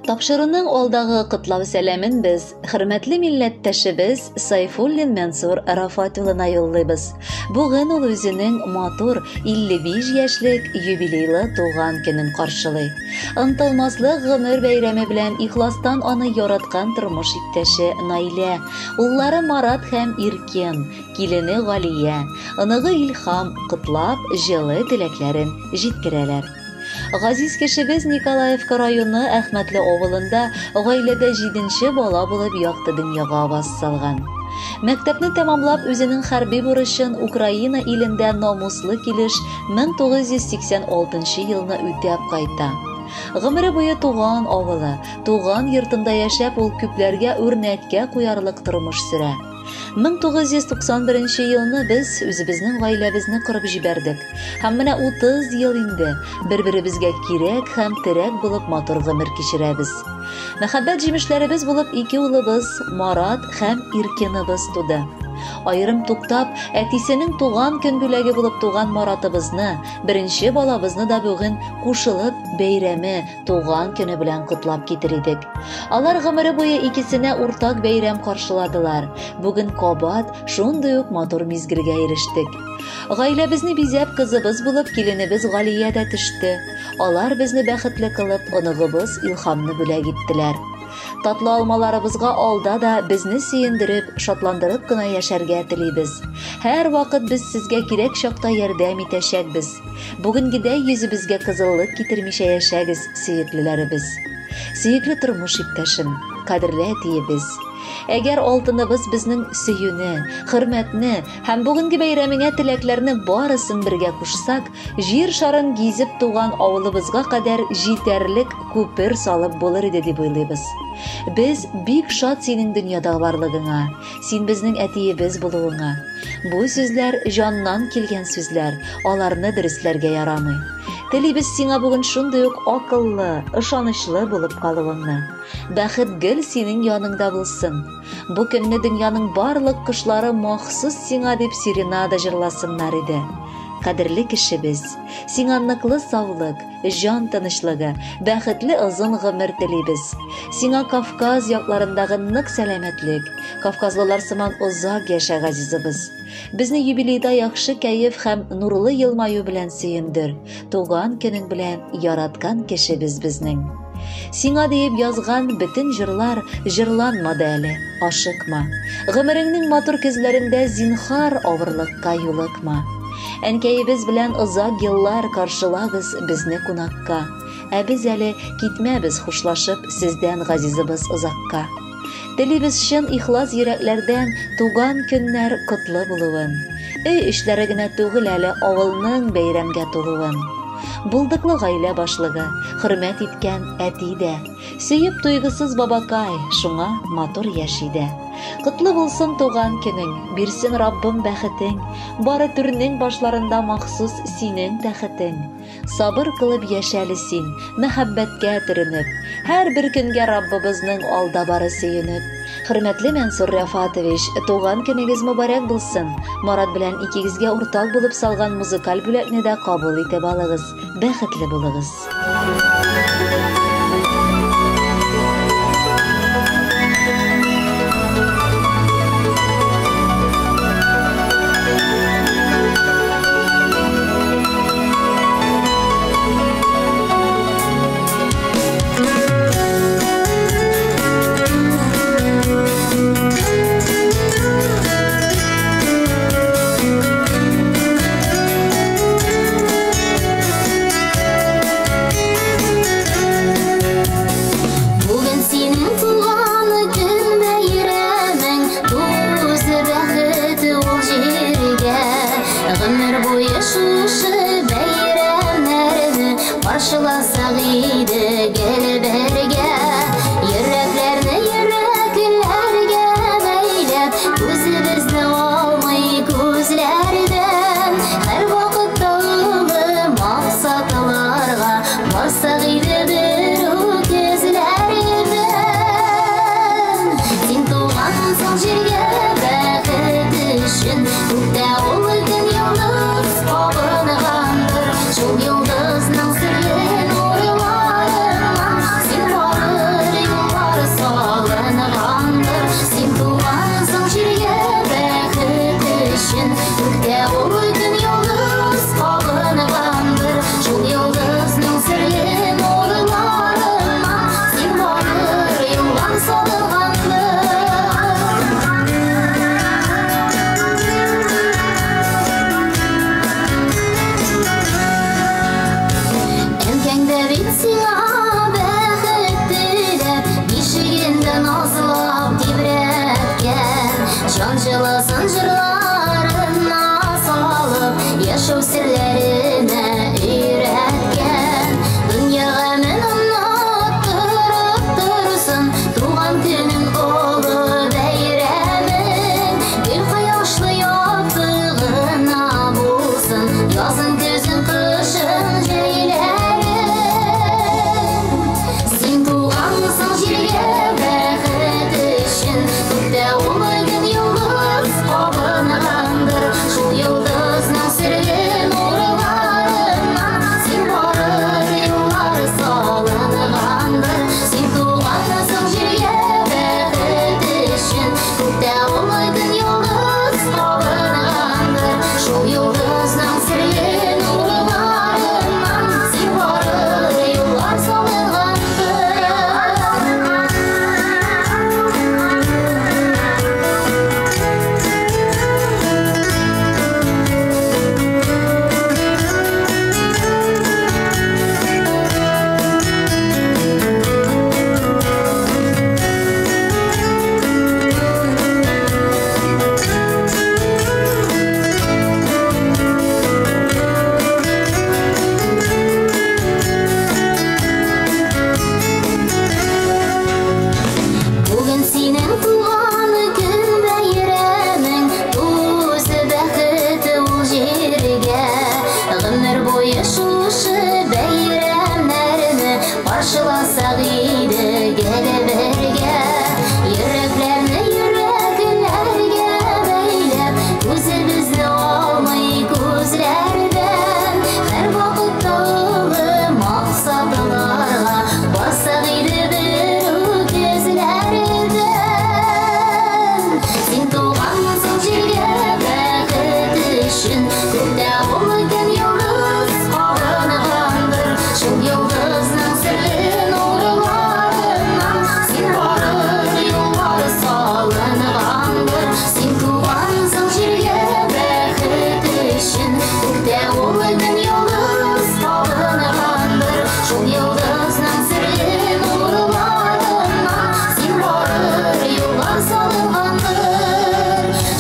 Тапшыруның алдагы котлау сәламен без хөрмәтле милләттәшебез Сайфуллин Мансур Рафат улына юллыйбыз. Бүген ул үзенең матур 55 яшьлек юбилейлы туган көнен каршылый. Онытылмаслык гомер бәйрәме белән ихластан аны яраткан тормыш иптәше Наилә, уллары Марат һәм Иркен, килене Галия, оныгы Илһам котлап, җылы теләкләрен җиткерәләр. Газиз кешебез Николаевка районы Әхмәтле авылында гаиләдә җиденче бала булып якты дөньяга аваз салган. Мәктәпне тәмамлап, үзенең хәрби бурычын Украина илендә намуслы килеш 1986 елны үтәп кайта. Гомере буе туган авылы, туган йортында яшәп, ул күпләргә үрнәккә куярлык тормыш сөрә. 1991 елны без үзебезнең гаиләбезне корып җибәрдек. Һәм менә 30 ел инде бер-беребезгә кирәк һәм терәк булып матур гомер кичерәбез. Мәхәббәт җимешләребез булып ике улыбыз Марат һәм Иркеныбыз туды. Аерым туктап, әтисенең туган көн бүләге булып туган Маратыбызны, беренче балабызны да бүген кушылып бәйрәме, туган көне белән котлап китер идек. Алар гомере буе икесенә уртак бәйрәм каршыладылар. Бүген кабат шундый ук матур мизгелгә ирештек. Гаиләбезне бизәп кызыбыз булып киленебез Галия дә төште. Алар безне бәхетле кылып, оныгыбыз Илһамны бүләк иттеләр. Татлы алмаларыбызга алда да безне сөендереп, шатландырып кына яшәргә телибез. Һәр вакыт без сезгә кирәк чакта ярдәм итәчәкбез. Бүгенгедәй йөзебезгә кызыллык китермичә яшәгез, сөеклеләребез. Сөекле тормыш иптәшем, кадерле әтиебез. Әгәр алтыныбыз безнең сөюне, хөрмәтне һәм бүгенге бәйрәмеңә теләкләрне барысын бергә кушсак, җир шарын гизеп туган авылыбызга кадәр җитәрлек күпер салып булыр иде дип уйлыйбыз. Без бик шат синең дөньяда барлыгыңа, син безнең әтиебез булуыңа. Бу сүзләр җаннан килгән сүзләр, аларны дөресләргә ярамый. Телибез сиңа бүген шундый ук акыллы, ышанычлы булып калуыңны. Бәхет гел синең яныңда булсын. Бу көнне дөньяның барлык кошлары махсус сиңа дип серенада җырласыннар иде. Кадерле кешебез, сиңа ныклы саулык, җан тынычлыгы, бәхетле озын гомер телибез. Сиңа Кавказ якларындагы нык сәламәтлек, кавказлылар сыман озак яшә, газизыбыз. Безне юбилейда яхшы кәеф һәм нурлы елмаю белән сөендер. Туган көнең белән яраткан кешебез безнең. Сиңа диеп язган бөтен җырлар җырланмады әле, ашыкма. Гомереңнең матур көзләрендә зинхар авырлыкка юлыкма. Әнкәебез белән озак еллар каршылагыз безне кунакка. Ә без әле китмәбез хушлашып сездән газизыбыз озакка. Телибез чын ихлас йөрәкләрдән туган көннәр котлы булуын. Өй эчләре генә түгел әле авылның бәйрәмгә тулуын. Булдыклы гаилә башлыгы, хөрмәт иткән әти дә. Сөеп туйгысыз бабакай, шуңа матур яши дә. Котлы булсын туган көнең, бирсен Раббым бәхетең. Бары түрнең башларында махсус синең тәхетең. Сабыр кылып яшә әле син, мәхәббәткә төренеп. Һәрбер көнгә Раббыбызның алда бары сөенеп. Хөрмәтле Мансур Рафатович, туган көнегез мөбарәк булсын. Марат белән икегезгә уртак булып салган музыкаль бүләкне дә кабул итеп алыгыз. Бәхетле булыгыз. Каршыласак иде гел бергә. Йөрәкләрне йөрәкләргә бәйләп, күзебезне алмый күзләрдән. Һәр вакытта олы максатларга бассак иде бер үк эзләрдән. Син туганмысың җиргә бәхет өчен, күктә ул икән йолдыз кабынгандыр. Шул йолдызның серле нурларыннан син барыр юллар салынгандыр. Син тугансың җиргә бәхет өчен, күктә ул икән йолдыз кабынгандыр. Шул йолдызның серле нурларыннан син барыр юллар салынгандыр.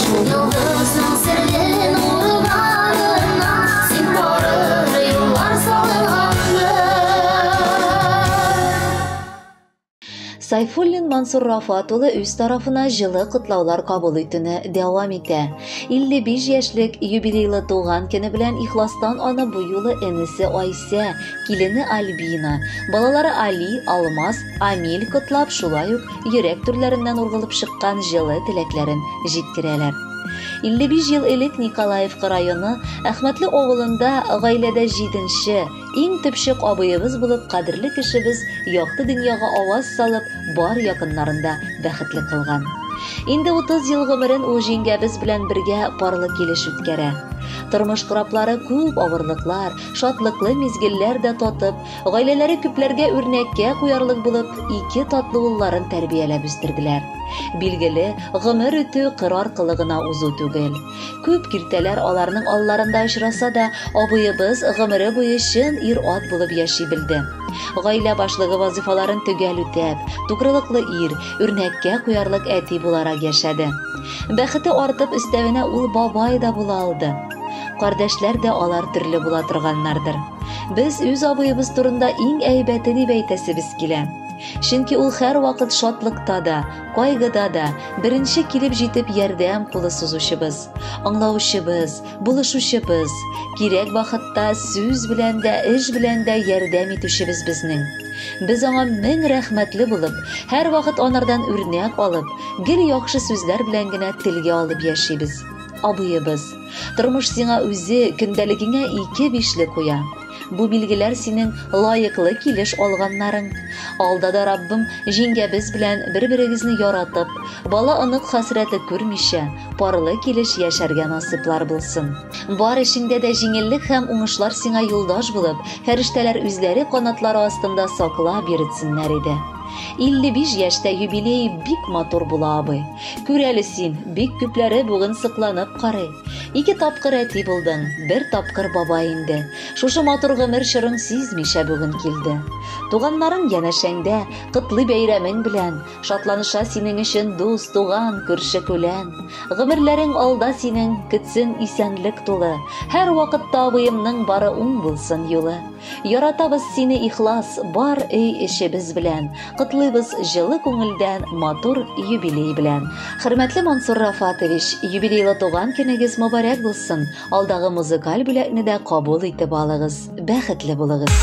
Шул йолдызның серле нурларыннан син барыр юллар салынгандыр. Сайфуллин Мансур Рафат улы үз тарафына җылы котлаулар кабул итүне дәвам итә. 55 яшьлек юбилейлы туган көне белән ихластан аны бу юлы энесе Айсә, килене Альбина, балалары Али, Алмаз, Амил котлап, шулай ук йөрәк түрләреннән ургылып чыккан җылы теләкләрен җиткерәләр. 55 ел элек Николаевка районы Әхмәтле авылында гаиләдә 7-нче, иң төпчек абыебыз булып кадерле кешебез якты дөньяга аваз салып, бар якыннарында бәхетле кылган. Инде 30 ел гомерен ул җиңгәбез белән бергә парлы килеш үткәрә. Тормыш кораблары күп авырлыклар, шатлыклы мизгелләр дә татып, гаиләләре күпләргә үрнәккә куярлык булып, ике татлы улларын тәрбияләп үстерделәр. Билгеле, гомер үтү кыр аркылы гына узу түгел. Күп киртәләр аларның алларында очраса да, абыебыз гомере буе чын ир-ат булып яши белде. Гаилә башлыгы вазифаларын төгәл үтәп, тугрылыклы ир, үрнәккә куярлык әти буларак яшәде. Бәхете артып, өстәвенә ул бабай да була алды. Кардәшләр дә алар төрле була торганнардыр. Без үз абыебыз турында иң әйбәте дип әйтәсебез килә. Чөнки ул һәр вакыт шатлыкта да, кайгыда да беренче килеп җитеп ярдәм кулы сузучыбыз, аңлаучыбыз, булышучыбыз, кирәк вакытта сүз белән дә, эш белән дә ярдәм итүчебез безнең. Без аңа мең рәхмәтле булып, һәр вакыт анардан үрнәк алып, гел яхшы сүзләр белән генә телгә алып яшибез. Абыебыз, тормыш сиңа үзе көндәлегеңә 2 бишле куя. Бу билгеләр синең лаеклы килеш алганнарың. Алда да Раббым җиңгәбез белән бер-берегезне яратып, бала-онык хәсрәте күрмичә, парлы килеш яшәргә насыйплар булсын. Бар эшеңдә дә җиңеллек һәм уңышлар сиңа юлдаш булып, фәрештәләр үзләре канатлары астында саклап йөртсеннәр иде. 55 яшьтә юбилей бик матур була, абый. Күр әле син, бик күпләре бүген сыкланып карый. 2 тапкыр әти булдың, 1 тапкыр бабай инде. Шушы матур гомер чорың сизмичә бүген килде. Туганнарың янәшәңдә, котлы бәйрәмең белән, шатланыша синең өчен дус, туган, күрше күлән. Гомерләрең алда синең, көтсен исәнлек тулы. Һәр вакытта абыемның бары уң булсын юлы. Яратабыз сине ихлас, бар өй эшебез белән. Котлыйбыз җылы күңелдән, матур юбилей белән. Хөрмәтле Мансур Рафатович, юбилейлы туган көнегез мөбарәк булсын. Алдагы музыкаль бүләкне дә кабул итеп алыгыз. Бәхетле булыгыз.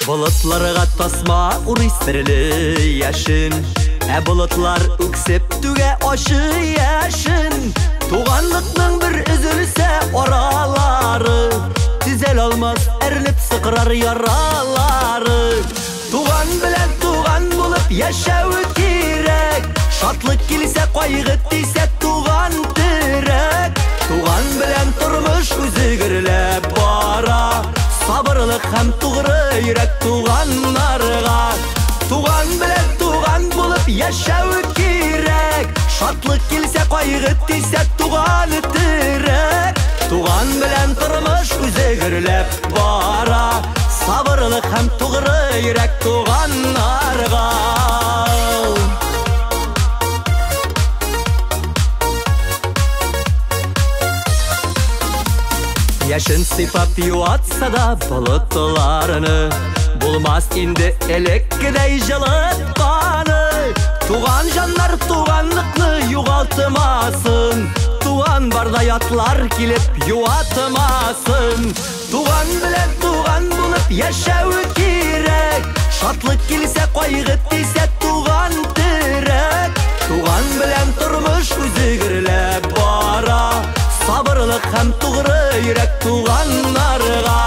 Болотларга тасма урый серле яшен, ә болотлар үксеп түгә ачы яшен. Туганлыкның бер өзелсә аралары, төзәл алмас әрнеп сыкрар яралары. Туган белән туган булып яшәү кирәк, шатлык килсә кайгы тисә туган терәк. Туган белән тормыш үзе гөрләп бара, сабырлык һәм тугры йөрәк туганнарга. Туган белән туган булып яшәү кирәк, шатлык килсә кайгы тисә туган терәк. Туган белән тормыш үзе гөрләп бара, сабырлык һәм тугры йөрәк туганнарга. Яшен сыйпап юатса да болытларны, булмас инде элеккедәй җылытканы. Туган җаннар туганлыкны югалтмасын, туган барда ятлар килеп юатмасын. Туган белән туган булып яшәү кирәк, шатлык килсә, кайгы тисә, туган терәк. Туган белән тормыш үзе гөрләп бара, сабырлык һәм тугры йөрәк туганнарга.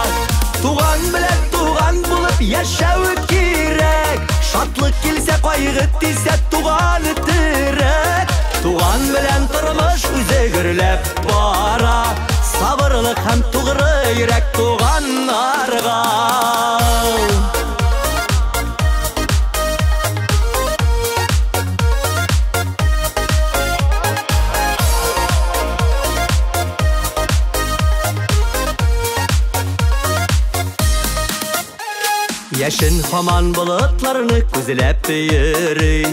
Туган белән туган булып яшәү кирәк, шатлык килсә, кайгы тисә, туган терәк. Туган белән тормыш үзе гөрләп бара, сабырлык һәм тугры йөрәк туганнарга. Яшен һаман болытларны күзләп йөри,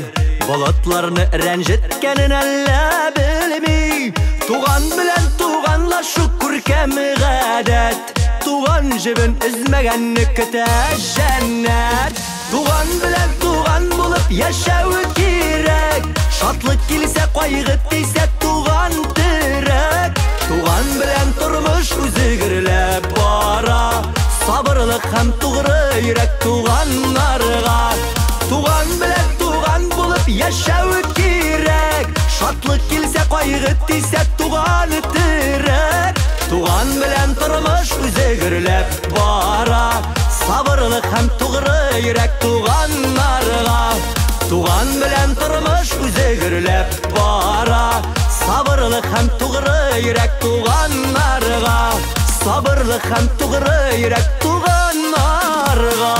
болытларны рәнҗеткәнен әллә белми. Туган белән туганлашу күркәм гадәт, туган җебен өзмәгәнне көтә җәннәт. Туган белән туган булып яшәү кирәк, шатлык килсә, кайгы тисә, туган терәк. Туган белән тормыш үзе гөрләп бара, сабырлык һәм тугры йөрәк туганнарга. Туган белән туган булып яшәү кирәк, шатлык килсә, кайгы тисә, туган терәк. Туган белән тормыш үзе гөрләп бара, сабырлык һәм тугры йөрәк туганнарга. Туган белән тормыш үзе гөрләп бара, сабырлык һәм тугры йөрәк туганнарга. Сабырлык һәм тугры йөрәк туганнарга.